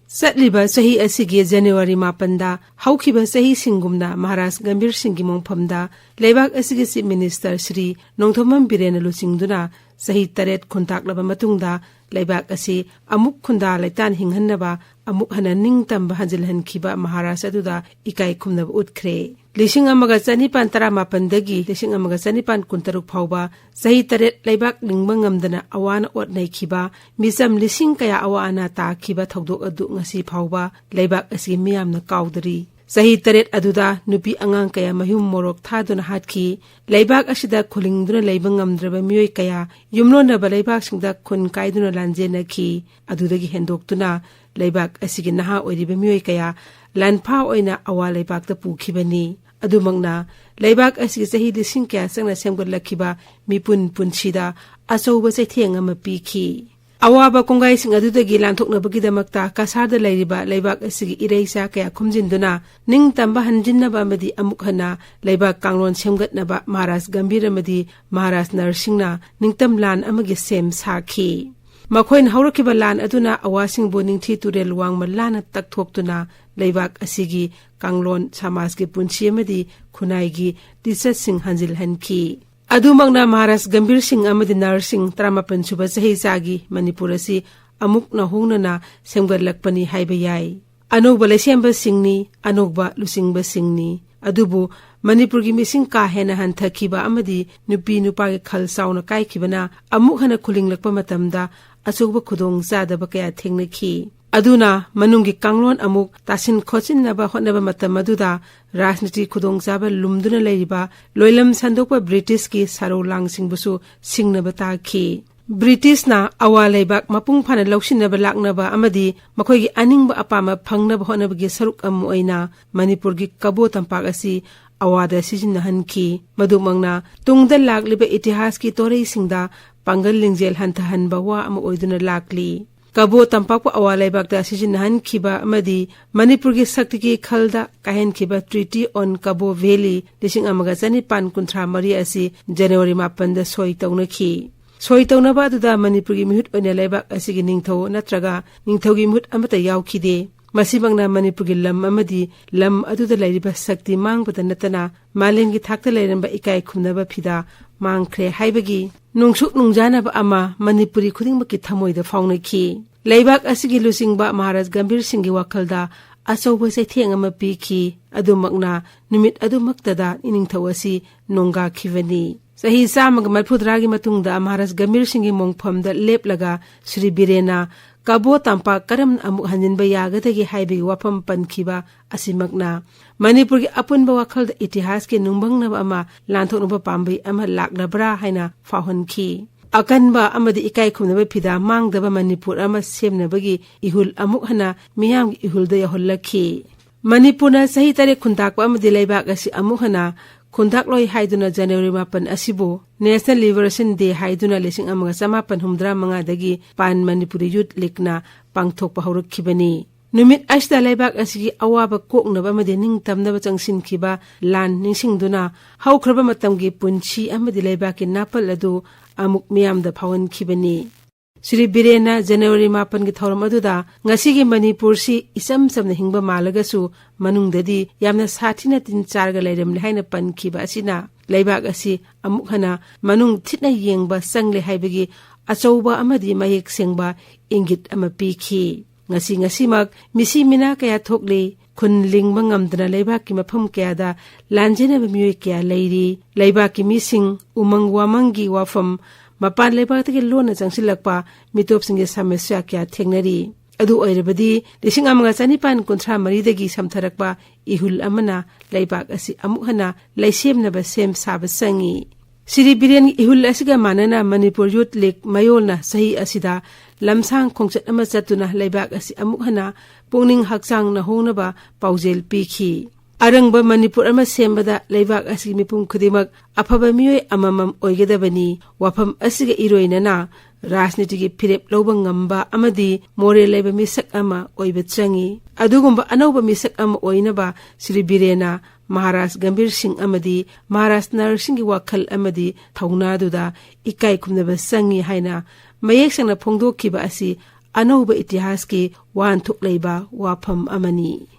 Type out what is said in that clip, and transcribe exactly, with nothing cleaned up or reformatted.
ꯆꯠꯂꯤꯕ ꯆꯍꯤ ꯑꯁꯤꯒꯤ ꯖꯅꯋꯥꯔꯤ ꯃꯥꯄꯟꯗ ꯍꯧꯈꯤꯕ ꯆꯍꯤꯁꯤꯡꯒꯨꯝꯅ ꯃꯍꯥꯔꯥꯖ ꯒꯝꯚꯤꯔ ꯁꯤꯡꯒꯤ ꯃꯣꯡꯐꯝꯗ ꯂꯩꯕꯥꯛ ꯑꯁꯤꯒꯤ Chief Minister ꯁ꯭ꯔꯤ ꯅꯣꯡꯊꯣꯝꯕꯝ ꯕꯤꯔꯦꯟꯅ ꯂꯨꯆꯤꯡꯗꯨꯅ ꯆꯍꯤ ꯇꯔꯦꯠ ꯈꯨꯟꯇꯥꯛꯂꯕ ꯃꯇꯨꯡꯗ ꯂꯩꯕꯥꯛ ꯑꯁꯤ ꯑꯃꯨꯛ ꯈꯨꯟꯗꯥ ꯂꯩꯇꯥꯟ ꯍꯤꯡꯍꯟꯅꯕ ꯑꯃꯨꯛ ꯍꯟꯅ ꯅꯤꯡꯇꯝꯕ ꯍꯟꯖꯤꯜꯍꯟꯈꯤꯕ ꯃꯍꯥꯔꯥꯖ ꯑꯗꯨꯗ ꯏꯀꯥꯏ ꯈꯨꯝꯅꯕ ꯎꯠꯈ꯭ꯔꯦ꯫ ꯂꯤꯁꯤꯡ ꯑꯃꯒ ꯆꯅꯤꯄꯥꯟ ꯇꯔꯥꯃꯥꯄꯟꯗꯒꯤ ꯂꯤꯁꯤꯡ ꯑꯃꯒ ꯆꯅꯤꯄꯥꯟ ꯀꯨꯟꯇꯔꯨꯛ ꯐꯥꯎꯕ ꯆꯍꯤ ꯇꯔꯦꯠ ꯂꯩꯕꯥꯛ ꯂꯤꯡꯕ ꯉꯝꯗꯅ ꯑꯋꯥꯅ ꯑꯣꯠ ꯅꯩꯈꯤꯕ, ꯃꯤꯆꯝ ꯂꯤꯁꯤꯡ ꯀꯌꯥ ꯑꯋꯥ ꯑꯅꯥ ꯇꯥꯈꯤꯕ ꯊꯧꯗꯣꯛ ꯑꯗꯨ ꯉꯁꯤ ꯐꯥꯎꯕ ꯂꯩꯕꯥꯛ ꯑꯁꯤꯒꯤ ꯃꯤꯌꯥꯝꯅ ꯀꯥꯎꯗꯔꯤ꯫ ꯆꯍꯤ ꯇꯔꯦꯠ ꯑꯗꯨꯗ ꯅꯨꯄꯤ ꯑꯉꯥꯡ ꯀꯌꯥ ꯃꯌꯨꯝ ꯃꯣꯔꯣꯛ ꯊꯥꯗꯨꯅ ꯍꯥꯠꯈꯤ꯫ ꯂꯩꯕꯥꯛ ꯑꯁꯤꯗ ꯈꯨꯂꯤꯡꯗꯨꯅ ꯂꯩꯕ ꯉꯝꯗ꯭ꯔꯕ ꯃꯤꯑꯣꯏ ꯀꯌꯥ ꯌꯨꯝꯂꯣꯟꯅꯕ ꯂꯩꯕꯥꯛꯁꯤꯡꯗ ꯈꯨꯟ ꯀꯥꯏꯗꯨꯅ ꯂꯥꯟꯖꯦꯟꯅꯈꯤ꯫ ꯑꯗꯨꯗꯒꯤ ꯍꯦꯟꯗꯣꯛꯇꯨꯅ ꯂꯩꯕꯥꯛ ꯑꯁꯤꯒꯤ ꯅꯍꯥ ꯑꯣꯏꯔꯤꯕ ꯃꯤꯑꯣꯏ ꯀꯌꯥ ꯂꯥꯟꯐꯥ ꯑꯣꯏꯅ ꯑꯋꯥ ꯂꯩꯕꯥꯛꯇ ꯄꯨꯈꯤꯕꯅꯤ꯫ ꯑꯗꯨꯃꯛꯅ ꯂꯩꯕꯥꯛ ꯑꯁꯤꯒꯤ ꯆꯍꯤ ꯂꯤꯁꯤꯡ ꯀꯌꯥ ꯆꯪꯅ ꯁꯦꯝꯒꯠꯂꯛꯈꯤꯕ ꯃꯤꯄꯨꯟ ꯄꯨꯟꯁꯤꯗ ꯑꯆꯧꯕ ꯆꯩꯊꯦꯡ ꯑꯃ ꯄꯤꯈꯤ꯫ ꯑꯋꯥꯕ ꯀꯣꯡꯒꯥꯏꯁꯤꯡ ꯑꯗꯨꯗꯒꯤ ꯂꯥꯟꯊꯣꯛꯅꯕꯒꯤꯗꯃꯛꯇ ꯀꯁꯥꯔꯗ ꯂꯩꯔꯤꯕ ꯂꯩꯕꯥꯛ ꯑꯁꯤꯒꯤ ꯏꯔꯩꯆꯥ ꯀꯌꯥ ꯈꯣꯝꯖꯤꯟꯗꯨꯅ ꯅꯤꯡꯇꯝꯕ ꯍꯟꯖꯤꯟꯅꯕ ꯑꯃꯗꯤ ꯑꯃꯨꯛ ꯍꯟꯅ ꯂꯩꯕꯥꯛ ꯀꯥꯡꯂꯣꯟ ꯁꯦꯝꯒꯠꯅꯕ ꯃꯍꯥꯔꯥꯖ ꯒꯝꯚꯤꯔ ꯑꯃꯗꯤ ꯃꯍꯥꯔꯥꯖ ꯅꯔꯁꯤꯡꯅ ꯅꯤꯡꯇꯝ ꯂꯥꯟ ꯑꯃꯒꯤ ꯁꯦꯝ ꯁꯥꯈꯤ꯫ ꯃꯈꯣꯏꯅ ꯍꯧꯔꯛꯈꯤꯕ ꯂꯥꯟ ꯑꯗꯨꯅ ꯑꯋꯥꯁꯤꯡꯕꯨ ꯅꯤꯡꯊꯤ ꯇꯨꯔꯦꯜ ꯋꯥꯡꯃ ꯂꯥꯟꯅ ꯇꯛꯊꯣꯛꯇꯨꯅ ꯂꯩꯕꯥꯛ ꯑꯁꯤꯒꯤ ꯀꯥꯡꯂꯣꯟ ꯁꯃꯥꯖꯀꯤ ꯄꯨꯟꯁꯤ ꯑꯃꯗꯤ ꯈꯨꯟꯅꯥꯏꯒꯤ ꯂꯤꯆꯠꯁꯤꯡ ꯍꯟꯖꯤꯜꯍꯟꯈꯤ꯫ ꯑꯗꯨꯃꯛꯅ ꯃꯍꯥꯔꯥꯖ ꯒꯝꯚꯤꯔ ꯁꯤꯡ ꯑꯃꯗꯤ ꯅꯔꯁꯤꯡ ꯇꯔꯥꯃꯥꯄꯟ ꯁꯨꯕ ꯆꯍꯤ ꯆꯥꯒꯤ ꯃꯅꯤꯄꯨꯔ ꯑꯁꯤ ꯑꯃꯨꯛ ꯅꯧꯍꯧꯅꯅ ꯁꯦꯝꯒꯠꯂꯛꯄꯅꯤ ꯍꯥꯏꯕ ꯌꯥꯏ꯫ ꯑꯅꯧꯕ ꯂꯩꯁꯦꯝꯕꯁꯤꯡꯅꯤ, ꯑꯅꯧꯕ ꯂꯨꯆꯤꯡꯕꯁꯤꯡꯅꯤ꯫ ꯑꯗꯨꯕꯨ ꯃꯅꯤꯄꯨꯔꯒꯤ ꯃꯤꯁꯤꯡ ꯀꯥ ꯍꯦꯟꯅ ꯍꯟꯊꯈꯤꯕ ꯑꯃꯗꯤ ꯅꯨꯄꯤ ꯅꯨꯄꯥꯒꯤ ꯈꯜ ꯆꯥꯎꯅ ꯀꯥꯏꯈꯤꯕꯅ ꯑꯃꯨꯛ ꯍꯟꯅ ꯈꯨꯂꯤꯡꯂꯛꯄ ꯃꯇꯝꯗ ꯑꯆꯧꯕ ꯈꯨꯗꯣꯡ ꯆꯥꯗꯕ ꯀꯌꯥ ꯊꯦꯡꯅꯈꯤ꯫ ꯑꯗꯨꯅ ꯃꯅꯨꯡꯒꯤ ꯀꯥꯡꯂꯣꯟ ꯑꯃꯨꯛ ꯇꯥꯁꯤꯟ ꯈꯣꯠꯆꯤꯟꯅꯕ ꯍꯣꯠꯅꯕ ꯃꯇꯝ ꯑꯗꯨꯗ ꯔꯥꯖꯅꯤꯇꯤ ꯈꯨꯗꯣꯡꯆꯥꯕ ꯂꯨꯝꯗꯨꯅ ꯂꯩꯔꯤꯕ ꯂꯣꯏꯂꯝ ꯁꯟꯗꯣꯛꯄ ꯕ꯭ꯔꯤꯇꯤꯁꯀꯤ ꯁꯥꯔꯧ ꯂꯥꯡꯁꯤꯡꯕꯨꯁꯨ ꯁꯤꯡꯅꯕ ꯇꯥꯈꯤ꯫ ꯕ꯭ꯔꯤꯇꯤꯁꯅ ꯑꯋꯥ ꯂꯩꯕꯥꯛ ꯃꯄꯨꯡ ꯐꯥꯅ ꯂꯧꯁꯤꯟꯅꯕ ꯂꯥꯛꯅꯕ ꯑꯃꯗꯤ ꯃꯈꯣꯏꯒꯤ ꯑꯅꯤꯡꯕ ꯑꯄꯥꯝꯕ ꯐꯪꯅꯕ ꯍꯣꯠꯅꯕꯒꯤ ꯁꯔꯨꯛ ꯑꯃ ꯑꯣꯏꯅ ꯃꯅꯤꯄꯨꯔꯒꯤ ꯀꯕꯣ ꯇꯝꯄꯥꯛ ꯑꯁꯤ ꯑꯋꯥꯗ ꯁꯤꯖꯤꯟꯅꯍꯟꯈꯤ꯫ ꯃꯗꯨꯃꯛꯅ ꯇꯨꯡꯗ ꯂꯥꯛꯂꯤꯕ ꯏꯇꯤꯍꯥꯁꯀꯤ ꯇꯣꯔꯩꯁꯤꯡꯗ ꯄꯥꯡꯒꯜ ꯂꯤꯡꯖꯦꯜ ꯍꯟꯊꯍꯟꯕ ꯋꯥ ꯑꯃ ꯑꯣꯏꯗꯨꯅ ꯂꯥꯛꯂꯤ꯫ ꯀꯕꯣ ꯇꯝꯄꯥꯛꯄꯨ ꯑꯋꯥ ꯂꯩꯕꯥꯛꯇ ꯁꯤꯖꯤꯟꯅꯍꯟꯈꯤꯕ ꯑꯃꯗꯤ ꯃꯅꯤꯄꯨꯔꯒꯤ ꯁꯛꯇꯤꯒꯤ ꯈꯜꯗ ꯀꯥꯏꯍꯟꯈꯤꯕ Treaty on Kabo Valley ꯂꯤꯁꯤꯡ ꯑꯃꯒ ꯆꯅꯤꯄꯥꯟ ꯀꯨꯟꯊ꯭ꯔꯥ ꯃꯔꯤ ꯑꯁꯤ ꯖꯅꯋꯥꯔꯤ ꯃꯥꯄꯟꯗ ꯁꯣꯏ ꯇꯧꯅꯈꯤ꯫ ꯁꯣꯏ ꯇꯧꯅꯕ ꯑꯗꯨꯗ ꯃꯅꯤꯄꯨꯔꯒꯤ ꯃꯤꯍꯨꯠ ꯑꯣꯏꯅ ꯂꯩꯕꯥꯛ ꯑꯁꯤꯒꯤ ꯅꯤꯡꯊꯧ ꯅꯠꯇ꯭ꯔꯒ ꯅꯤꯡꯊꯧꯒꯤ ꯃꯤꯍꯨꯠ ꯑꯃꯠꯇ ꯌꯥꯎꯈꯤꯗꯦ꯫ ꯃꯁꯤꯃꯛꯅ ꯃꯅꯤꯄꯨꯔꯒꯤ ꯂꯝ ꯑꯃꯗꯤ ꯂꯝ ꯑꯗꯨꯗ ꯂꯩꯔꯤꯕ ꯁꯛꯇꯤ ꯃꯥꯡꯕꯗ ꯅꯠꯇꯅ ꯃꯥꯂꯦꯝꯒꯤ ꯊꯥꯛꯇ ꯂꯩꯔꯝꯕ ꯏꯀꯥꯏ ꯈꯨꯝꯅꯕ ꯐꯤꯗꯥ ꯃꯥꯡꯈ꯭ꯔꯦ ꯍꯥꯏꯕꯒꯤ ꯅꯨꯡꯁꯨꯛ ꯅꯨꯡꯖꯥꯅꯕ ꯑꯃ ꯃꯅꯤꯄꯨꯔꯤ ꯈꯨꯗꯤꯡꯃꯛꯀꯤ ꯊꯃꯣꯏꯗ ꯐꯥꯎꯅꯈꯤ꯫ ꯂꯩꯕꯥꯛ ꯑꯁꯤꯒꯤ ꯂꯨꯆꯤꯡꯕ ꯃꯍꯥꯔꯥꯖ ꯒꯝꯚꯤꯔ ꯁꯤꯡꯒꯤ ꯋꯥꯈꯜꯗ ꯑꯆꯧꯕ ꯆꯩꯊꯦꯡ ꯑꯃ ꯄꯤꯈꯤ꯫ ꯑꯗꯨꯃꯛꯅ ꯅꯨꯃꯤꯠ ꯑꯗꯨꯃꯛꯇꯗ ꯏꯅꯤꯡꯊꯧ ꯑꯁꯤ ꯅꯣꯡꯒꯥꯈꯤꯕꯅꯤ꯫ ꯆꯍꯤ ꯆꯥꯝꯃꯒ ꯃꯔꯤꯐꯨꯇꯔꯥꯒꯤ ꯃꯇꯨꯡꯗ ꯃꯍꯥꯔꯥꯖ ꯒꯝꯚꯤꯔ ꯁꯤꯡꯒꯤ ꯃꯣꯡꯐꯝꯗ ꯂꯦꯞꯂꯒ ꯁ꯭ꯔꯤ ꯕꯤꯔꯦꯟꯅ ꯀꯕꯣ ꯇꯝꯄꯥꯛ ꯀꯔꯝꯅ ꯑꯃꯨꯛ ꯍꯟꯖꯤꯟꯕ ꯌꯥꯒꯗꯒꯦ ꯍꯥꯏꯕꯒꯤ ꯋꯥꯐꯝ ꯄꯟꯈꯤꯕ ꯑꯁꯤꯃꯛꯅ ꯃꯅꯤꯄꯨꯔꯒꯤ ꯑꯄꯨꯟꯕ ꯋꯥꯈꯜꯗ ꯏꯇꯤꯍꯥꯁꯀꯤ ꯅꯨꯡꯕꯪꯅꯕ ꯑꯃ ꯂꯥꯟꯊꯣꯛꯅꯕ ꯄꯥꯝꯕꯩ ꯑꯃ ꯂꯥꯛꯂꯕ꯭ꯔꯥ ꯍꯥꯏꯅ ꯐꯥꯎꯍꯟꯈꯤ꯫ ꯑꯀꯟꯕ ꯑꯃꯗꯤ ꯏꯀꯥꯏ ꯈꯨꯝꯅꯕ ꯐꯤꯗꯥ ꯃꯥꯡꯗꯕ ꯃꯅꯤꯄꯨꯔ ꯑꯃ ꯁꯦꯝꯅꯕꯒꯤ ꯏꯍꯨꯜ ꯑꯃꯨꯛ ꯍꯟꯅ ꯃꯤꯌꯥꯝꯒꯤ ꯏꯍꯨꯜꯗ ꯌꯧꯍꯜꯂꯛꯈꯤ꯫ ꯃꯅꯤꯄꯨꯔꯅ ꯆꯍꯤ ꯇꯔꯦꯠ ꯈꯨꯟꯇꯥꯛꯄ ꯑꯃꯗꯤ ꯂꯩꯕꯥꯛ ꯑꯁꯤ ꯑꯃꯨꯛ ꯍꯟꯅ ꯈꯨꯟꯇꯥꯛꯂꯣꯏ ꯍꯥꯏꯗꯨꯅ ꯖꯅꯋꯥꯔꯤ ꯃꯥꯄꯟ ꯑꯁꯤꯕꯨ National Liberation Day ꯍꯥꯏꯗꯨꯅ ꯂꯤꯁꯤꯡ ꯑꯃꯒ ꯆꯃꯥꯄꯟ ꯍꯨꯝꯐꯨꯇꯔꯥ ꯃꯉꯥꯗꯒꯤ ꯄꯥꯟ ꯃꯅꯤꯄꯨꯔꯤ ꯌꯨꯠ ꯂꯤꯒꯅ ꯄꯥꯡꯊꯣꯛꯄ ꯍꯧꯔꯛꯈꯤꯕꯅꯤ꯫ ꯅꯨꯃꯤꯠ ꯑꯁꯤꯗ ꯂꯩꯕꯥꯛ ꯑꯁꯤꯒꯤ ꯑꯋꯥꯕ ꯀꯣꯛꯅꯕ ꯑꯃꯗꯤ ꯅꯤꯡꯇꯝꯅꯕ ꯆꯪꯁꯤꯟꯈꯤꯕ ꯂꯥꯟ ꯅꯤꯡꯁꯤꯡꯗꯨꯅ ꯍꯧꯈ꯭ꯔꯕ ꯃꯇꯝꯒꯤ ꯄꯨꯟꯁꯤ ꯑꯃꯗꯤ ꯂꯩꯕꯥꯛꯀꯤ ꯅꯥꯄꯜ ꯑꯗꯨ ꯑꯃꯨꯛ ꯃꯤꯌꯥꯝꯗ ꯐꯥꯎꯍꯟꯈꯤꯕꯅꯤ꯫ ꯁ꯭ꯔꯤ ꯕꯤꯔꯦꯟꯅ ꯖꯅꯋꯥꯔꯤ ꯃꯥꯄꯟꯒꯤ ꯊꯧꯔꯝ ꯑꯗꯨꯗ ꯉꯁꯤꯒꯤ ꯃꯅꯤꯄꯨꯔꯁꯤ ꯏꯆꯝ ꯆꯝꯅ ꯍꯤꯡꯕ ꯃꯥꯜꯂꯒꯁꯨ ꯃꯅꯨꯡꯗꯗꯤ ꯌꯥꯝꯅ ꯁꯥꯊꯤꯅ ꯇꯤꯟ ꯆꯥꯔꯒ ꯂꯩꯔꯝꯂꯦ ꯍꯥꯏꯅ ꯄꯟꯈꯤꯕ ꯑꯁꯤꯅ ꯂꯩꯕꯥꯛ ꯑꯁꯤ ꯑꯃꯨꯛ ꯍꯟꯅ ꯃꯅꯨꯡ ꯊꯤꯠꯅ ꯌꯦꯡꯕ ꯆꯪꯂꯦ ꯍꯥꯏꯕꯒꯤ ꯑꯆꯧꯕ ꯑꯃꯗꯤ ꯃꯌꯦꯛ ꯁꯦꯡꯕ ꯏꯪꯒꯤꯠ ꯑꯃ ꯄꯤꯈꯤ꯫ ꯉꯁꯤ ꯉꯁꯤꯃꯛ ꯃꯤꯁꯤ ꯃꯤꯅꯥ ꯀꯌꯥ ꯊꯣꯛꯂꯤ꯫ ꯈꯨꯟ ꯂꯤꯡꯕ ꯉꯝꯗꯅ ꯂꯩꯕꯥꯛꯀꯤ ꯃꯐꯝ ꯀꯌꯥꯗ ꯂꯥꯟꯖꯦꯟꯅꯕ ꯃꯤꯑꯣꯏ ꯀꯌꯥ ꯂꯩꯔꯤ꯫ ꯂꯩꯕꯥꯛꯀꯤ ꯃꯤꯁꯤꯡ ꯎꯃꯪ ꯋꯥꯃꯪꯒꯤ ꯋꯥꯐꯝ, ꯃꯄꯥꯟ ꯂꯩꯕꯥꯛꯇꯒꯤ ꯂꯣꯟꯅ ꯆꯪꯁꯤꯜꯂꯛꯄ ꯃꯤꯇꯣꯞꯁꯤꯡꯒꯤ ꯁꯃꯁ꯭ꯌꯥ ꯀꯌꯥ ꯊꯦꯡꯅꯔꯤ꯫ ꯑꯗꯨ ꯑꯣꯏꯔꯕꯗꯤ ꯂꯤꯁꯤꯡ ꯑꯃꯒ ꯆꯅꯤꯄꯥꯟ ꯀꯨꯟꯊ꯭ꯔꯥ ꯃꯔꯤꯗꯒꯤ ꯁꯝꯊꯔꯛꯄ ꯏꯍꯨꯜ ꯑꯃꯅ ꯂꯩꯕꯥꯛ ꯑꯁꯤ ꯑꯃꯨꯛ ꯍꯟꯅ ꯂꯩꯁꯦꯝꯅꯕ ꯁꯦꯝ ꯁꯥꯕ ꯆꯪꯏ꯫ ꯁ꯭ꯔꯤ ꯕꯤꯔꯦꯟꯒꯤ ꯏꯍꯨꯜ ꯑꯁꯤꯒ ꯃꯥꯟꯅꯅ ꯃꯅꯤꯄꯨꯔ ꯌꯨꯠ ꯂꯤꯒ ꯃꯌꯣꯜꯅ ꯆꯍꯤ ꯑꯁꯤꯗ ꯂꯝꯁꯥꯡ ꯈꯣꯡꯆꯠ ꯑꯃ ꯆꯠꯇꯨꯅ ꯂꯩꯕꯥꯛ ꯑꯁꯤ ꯑꯃꯨꯛ ꯍꯟꯅ ꯄꯨꯛꯅꯤꯡ ꯍꯛꯆꯥꯡ ꯅꯧꯍꯧꯅꯕ ꯄꯥꯎꯖꯦꯜ ꯄꯤꯈꯤ꯫ ꯑꯔꯪꯕ ꯃꯅꯤꯄꯨꯔ ꯑꯃ ꯁꯦꯝꯕꯗ ꯂꯩꯕꯥꯛ ꯑꯁꯤꯒꯤ ꯃꯤꯄꯨꯝ ꯈꯨꯗꯤꯡꯃꯛ ꯑꯐꯕ ꯃꯤꯑꯣꯏ ꯑꯃꯃꯝ ꯑꯣꯏꯒꯗꯕꯅꯤ꯫ ꯋꯥꯐꯝ ꯑꯁꯤꯒ ꯏꯔꯣꯏꯅꯅ ꯔꯥꯖꯅꯤꯇꯤꯒꯤ ꯐꯤꯔꯦꯞ ꯂꯧꯕ ꯉꯝꯕ ꯑꯃꯗꯤ ꯃꯣꯔꯦꯜ ꯂꯩꯕ ꯃꯤꯁꯛ ꯑꯃ ꯑꯣꯏꯕ ꯆꯪꯏ꯫ ꯑꯗꯨꯒꯨꯝꯕ ꯑꯅꯧꯕ ꯃꯤꯁꯛ ꯑꯃ ꯑꯣꯏꯅꯕ ꯁ꯭ꯔꯤ ꯕꯤꯔꯦꯟꯅ ꯃꯍꯥꯔꯥꯖ ꯒꯝꯚꯤꯔ ꯁꯤꯡ ꯑꯃꯗꯤ ꯃꯍꯥꯔꯥꯖ ꯅꯔ ꯁꯤꯡꯒꯤ ꯋꯥꯈꯜ ꯑꯃꯗꯤ ꯊꯧꯅꯥꯗꯨꯗ ꯏꯀꯥꯏ ꯈꯨꯝꯅꯕ ꯆꯪꯏ ꯍꯥꯏꯅ ꯃꯌꯦꯛ ꯁꯦꯡꯅ ꯐꯣꯡꯗꯣꯛꯈꯤꯕ ꯑꯁꯤ ꯑꯅꯧꯕ ꯏꯇꯤꯍꯥꯁꯀꯤ ꯋꯥꯍꯟꯊꯣꯛ ꯂꯩꯕ ꯋꯥꯐꯝ ꯑꯃꯅꯤ꯫